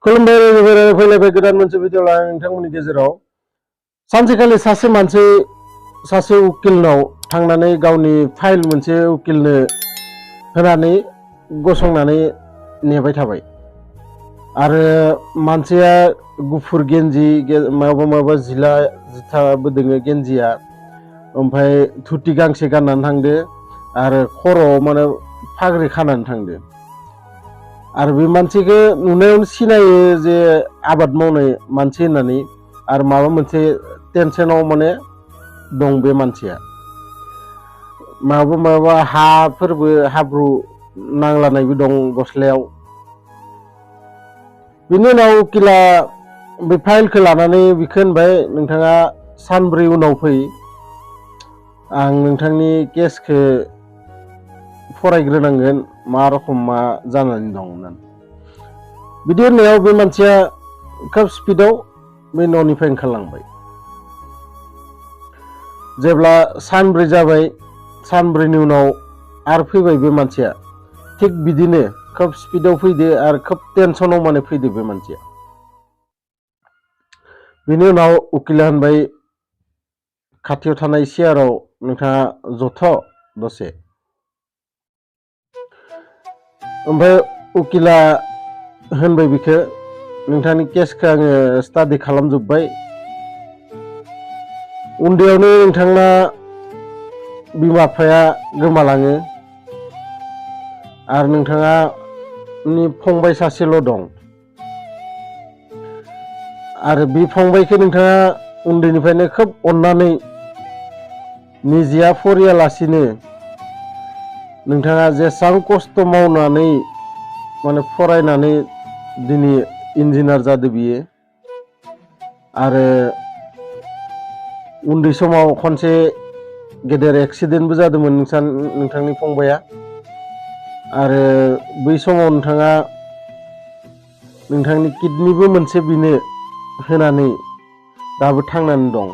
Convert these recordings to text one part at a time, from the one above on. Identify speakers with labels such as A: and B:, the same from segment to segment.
A: खुलुमबाय फैलायबाय गोदान मोनसे भिडिअ लानानै नोंथांमोननि गेजेराव सानसेखालि सासे उकिलनाव थांनानै गावनि फाइल मोनसे उकिलनो होनानै गसंनानै नेबाय थाबाय आरो मानसिया गुफुर गेन्जि माबा जिला जुथाबो दोङो गेन्जिया ओमफ्राय धुति गांसे गाननानै थांदो आरो खर'आव माने फाग्रि खानानै थांदो आरो बे मानसिखौ नुनायावनो सिनायो जे आबाद मावनाय मानसि होननानै आरो माबा मोनसे टेनसनाव माने दं बे मानसिया माबा हाफोरबो हाब्रु नांलानायबो दं गस्लायाव। बिनि उनाव उकिला बे फाइलखौ लानानै बिखौ होनबाय नोंथाङा सानब्रै उनाव फै आं नोंथांनि केसखौ फरायग्रोनांगोन मा रखम मा जानानै दं होननानै। बिदि होननायाव बे मानसिया खोब स्पिडआव बे न'निफ्राय ओंखारलांबाय। जेब्ला सानब्रै जाबाय सानब्रैनि उनाव आरो फैबाय बे मानसिया थिग बिदिनो खोब स्पिडआव फैदो आरो खोब टेनसनाव माने फैदो बे मानसिया। बिनि उनाव उकिला होनबाय खाथियाव थानाय सियाराव नोंथाङा जथ' दसे। ओमफ्राय उकिला होनबाय बिखौ नोंथांनि केसखौ आङो स्टाडि खालामजोब्बाय। उन्दैयावनो नोंथांना बिमा बिफाया गोमालाङो आरो नोंथाङानि फंबाय सासेल' दं आरो बे फंबायखौ नोंथाङा उन्दैनिफ्रायनो खोब अननानै निजिया फरायालासिनो नोंथाङा जेसेबां खस्थ' मावनानै माने फरायनानै दिनै इन्जिनियार जादों बियो आरो उन्दै समाव खनसे गेदेर एक्सिडेन्टबो जादोंमोन नोंथांनि फंबाया आरो बै समाव नोंथाङा नोंथांनि किडनिबो मोनसे बिनो होनानै दाबो थांनानै दं।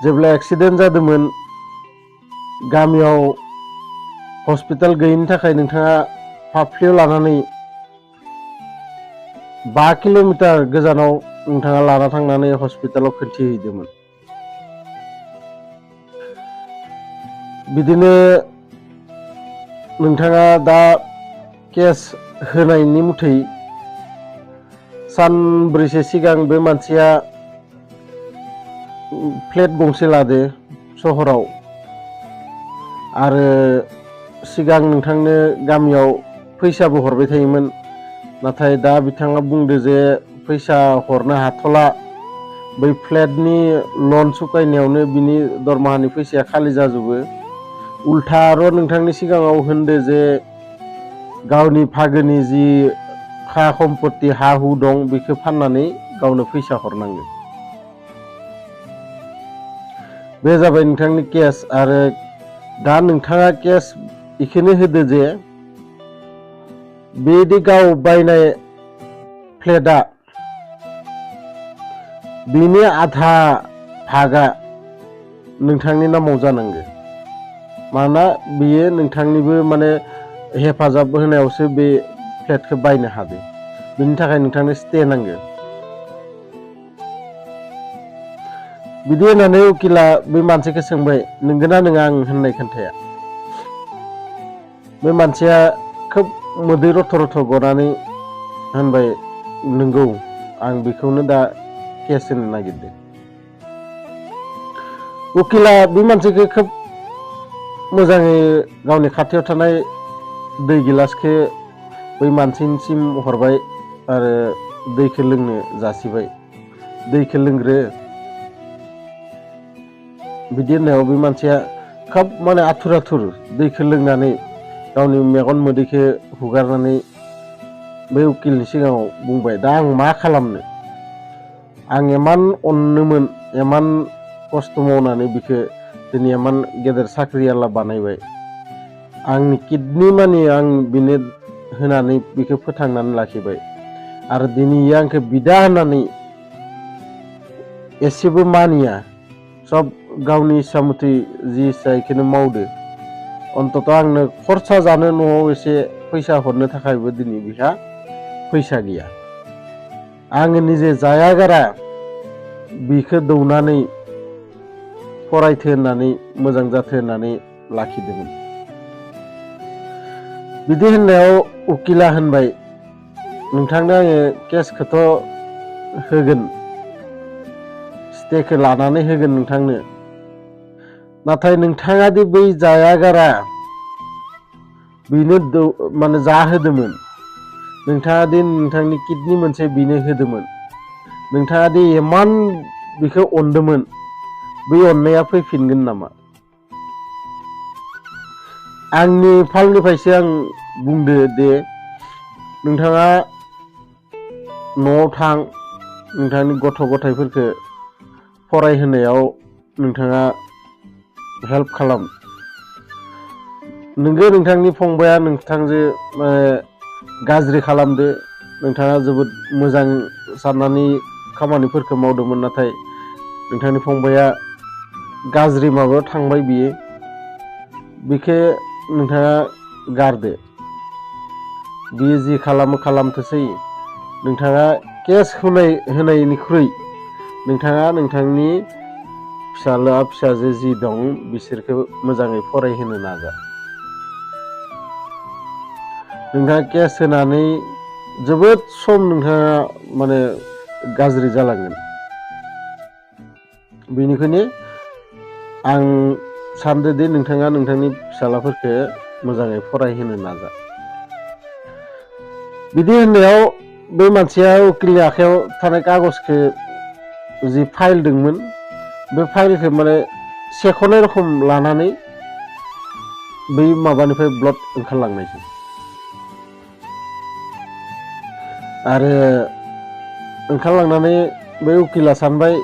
A: जेब्ला एक्सिडेन्ट जादोंमोन गामियाव हस्पिटाल गैयिनि थाखाय नोंथाङा फाफ्लियाव लानानै 5 किल'मिटार गोजानाव नोंथाङा लाना थांनानै हस्पिटालाव खोन्थिहैदोंमोन। बिदिनो नोंथाङा दा केस होनायनि मथै सानब्रैसो सिगां बे मानसिया फ्लेट गंसे लादो सहराव आरो सिगां नोंथांनो गामियाव फैसाबो हरबाय थायोमोन नाथाय दा बिथाङा बुंदो जे फैसा हरनो हाथ'ला बै फ्लेटनि लन सुखायनायावनो बिनि दरमाहानि फैसाया खालि जाजोबो। उल्था आरो नोंथांनि सिगाङाव होनदो जे गावनि भागोनि जि खा सम्पत्ति हा हु दं बेखौ फाननानै गावनो फैसा हरनांगौ। बे जाबाय नोंथांनि केस आरो दा नोंथाङा केस बेखौनो होदो जे बेदि गाव बायनाय फ्लेटआ बिनि आधा भागा नोंथांनि नामाव जानांगौ। मानोना बियो नोंथांनिबो माने हेफाजाब होनायावसो बे फ्लेटखौ बायनो हादों। बिनि थाखाय नोंथांनो स्टे नांगौ। बिदि होननानै उकिला बे मानसिखौ सोंबाय नंगौना नङा आं होननाय खोन्थाया। बे मानसिया खोब मोदै रथ' रथ' गनानै होनबाय नंगौ आं बेखौनो दा केस होनो नागिरदों। उकिला बे मानसिखौ खोब मोजाङै गावनि खाथियाव थानाय दै गिलासखौ बै मानसिनिसिम हरबाय आरो दैखौ लोंनो जासिबाय। दैखौ लोंग्रो बिदि होननायाव बे मानसिया खोब माने आथुर दैखौ लोंनानै गावनि मेगन मोदैखौ हुगारनानै बे उकिलनि सिगाङाव बुंबाय दा आं मा खालामनो? आं इमान अननोमोन इमान खस्थ' मावनानै बिखौ दिनै इमान गेदेर साख्रियाला बानायबाय। आंनि किडनि मानि आं बिनो होनानै बिखौ फोथांनानै लाखिबाय आरो दिनै आंखौ बिदा होननानै एसेबो मानिया सब गावनि इस्सा मथै जि इस्सा बेखौनो मावदो। अन्तत' आंनो खरसा जानो न'आव एसे फैसा हरनो थाखायबो दिनै बिहा फैसा गैया आङो निजे जाया गारा बिखौ दौनानै फरायथो होननानै मोजां जाथो होननानै लाखिदोंमोन बिदि होननायाव उकिला होनबाय नोंथांनो आङो केसखौथ' होगोन स्टेखौ लानानै होगोन नोंथांनो नाथाय नोंथाङा दि बै जाया गारा बिनो माने जाहोदोंमोन नोंथाङा दि नोंथांनि किडनि मोनसे बिनो होदोंमोन नोंथाङा दि इमान बिखौ अनदोंमोन बै अननाया फैफिनगोन नामा आंनि फालनिफ्रायसो आं बुंदो दे नोंथाङा न'आव थां नोंथांनि गथ' गथायफोरखौ फरायहोनायाव नोंथाङा हेल्प खालाम नोंगो नोंथांनि फंबाया नोंथांजो गाज्रि खालामदो नोंथाङा जोबोद मोजां साननानै खामानिफोरखौ मावदोंमोन नाथाय नोंथांनि फंबाया गाज्रि माबायाव थांबाय बियो बेखौ नोंथाङा गारदो बियो जि खालामो खालामथोसै नोंथाङा केस होनायनिख्रुइ नोंथाङा नोंथांनि फिसाला फिसाजो जि दं बिसोरखौ मोजाङै फरायहोनो नाजा नोंथाङा केस होनानै जोबोद सम नोंथाङा माने गाज्रि जालांगोन बेनिखायनो आं सानदो दि नोंथाङा नोंथांनि फिसालाफोरखौ मोजाङै फरायहोनो नाजा बिदि होननायाव बे मानसिया उकिलनि आखायाव थानाय कागजखौ जि फाइल दंमोन बे फाइलखौ माने सेख'नाय रखम लानानै बै माबानिफ्राय ब्लड ओंखारलांनायसै आरो ओंखारलांनानै बे उकिला सानबाय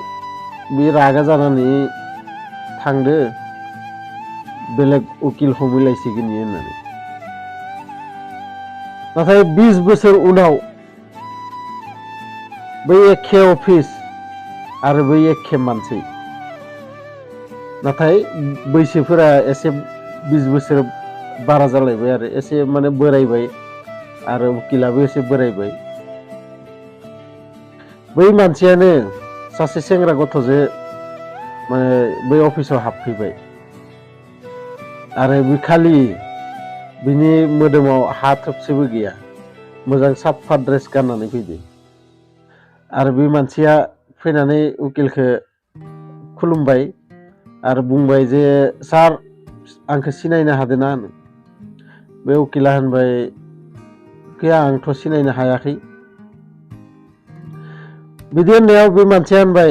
A: बे रागा जानानै थांदो बेलेग उकिल हमैलायसिगोन होननानै नाथाय 20 बोसोर उनाव बै एखे अफिस आरो बै एखे मानसि नाथाय बैसोफोरा एसे 20 बोसोर बारा जालायबाय आरो एसे माने बोरायबाय आरो उकिलाबो एसे बोरायबाय बै मानसियानो सासे सेंग्रा गथ'जो माने बै अफिसाव हाबफैबाय आरो बे खालि बिनि मोदोमाव हा थोबसेबो गैया मोजां साफा ड्रेस गाननानै फैदो आरो बे मानसिया फैनानै उकिलखौ खुलुमबाय आरो बुंबाय जे सार आंखौ सिनायनो हादोंना बे उकिला होनबाय आंथ' सिनायनो हायाखै बिदि होननायाव बे मानसिया होनबाय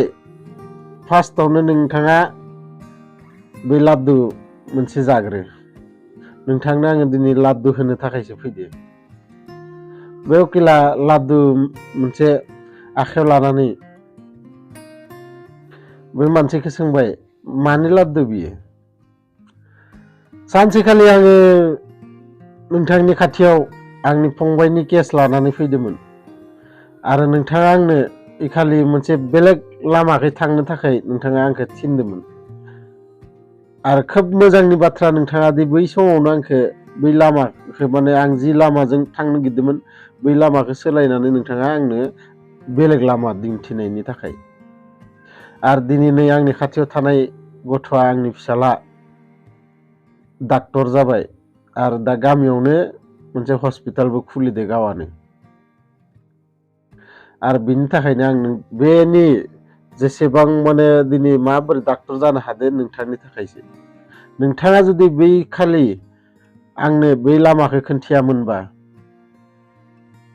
A: फार्स्टआवनो नोंथाङा बे लादु मोनसे जाग्रो नोंथांनो आङो दिनै लादु होनो थाखायसो फैदो बे उकिला लादु मोनसे आखायाव लानानै बे मानसिखौ सोंबाय मानि लादु बियो सानसेखालि आङो नोंथांनि खाथियाव आंनि फंबायनि केस लानानै फैदोंमोन आरो नोंथाङा आंनो खालि मोनसे बेलेग लामाखै थांनो थाखाय नोंथाङा आंखौ थिनदोंमोन आरो खोब मोजांनि बाथ्रा नोंथाङा दि बै समावनो आंखौ बै लामाखौ माने आं जि लामाजों थांनो नागिरदोंमोन बै लामाखौ सोलायनानै नोंथाङा आंनो बेलेग लामा दिन्थिनायनि थाखाय आरो दिनै नै आंनि खाथियाव थानाय गथ'आ आंनि फिसाला डाक्टर जाबाय आरो दा गामियावनो मोनसे हस्पिटालबो खुलिदो गावानो आरो बिनि थाखायनो आं बेनि जेसेबां माने दिनै माबोरै डाक्टर जानो हादों नोंथांनि थाखायसो नोंथाङा जुदि बै खालि आंनो बै लामाखौ खोन्थियामोनबा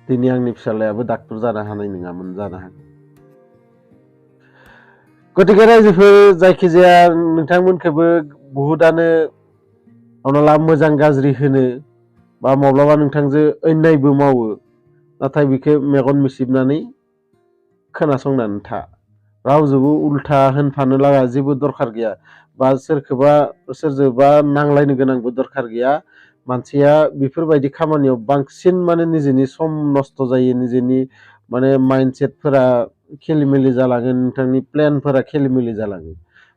A: दिनै आंनि फिसालायाबो डाक्टर जानो हानाय नङामोन जानो हागौ गतिके रायजोफोर जायखिजाया नोंथांमोनखौबो बहुतानो हमना ला मोजां गाज्रि होनो बा माब्लाबा नोंथांजों अन्यायबो मावो नाथाय बेखौ मेगन मिसिबनानै खोनासंनानै था रावजोंबो उल्था होनफानो लागा जेबो दरखार गैया बा सोरजोंबा नांलायनो गोनांबो दरखार गैया मानसिया बेफोरबायदि खामानियाव बांसिन माने निजेनि सम नस्थ' जायो निजेनि माने माइन्डसेटफोरा खेलिमेलि जालाङो नोंथांनि प्लेनफोरा खेलिमेलि जालाङो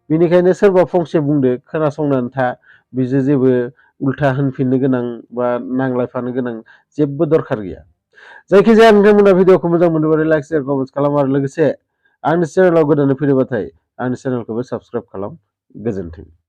A: बेनिखायनो सोरबा फंसे बुंदो खोनासंनानै था बिजों जेबो उल्था होनफिननो गोनां बा नांलायफानो गोनां जेबो दरखार गैया जायखिजाया नोंथांमोना भिडिअखौ मोजां मोनोबा लाइक शेयार कमेन्ट खालाम आरो लोगोसे आंनि चेनेलाव गोदानै फैदोंबाथाय आंनि चेनेलखौबो साबस्क्राइब खालाम। गोजोन्थों।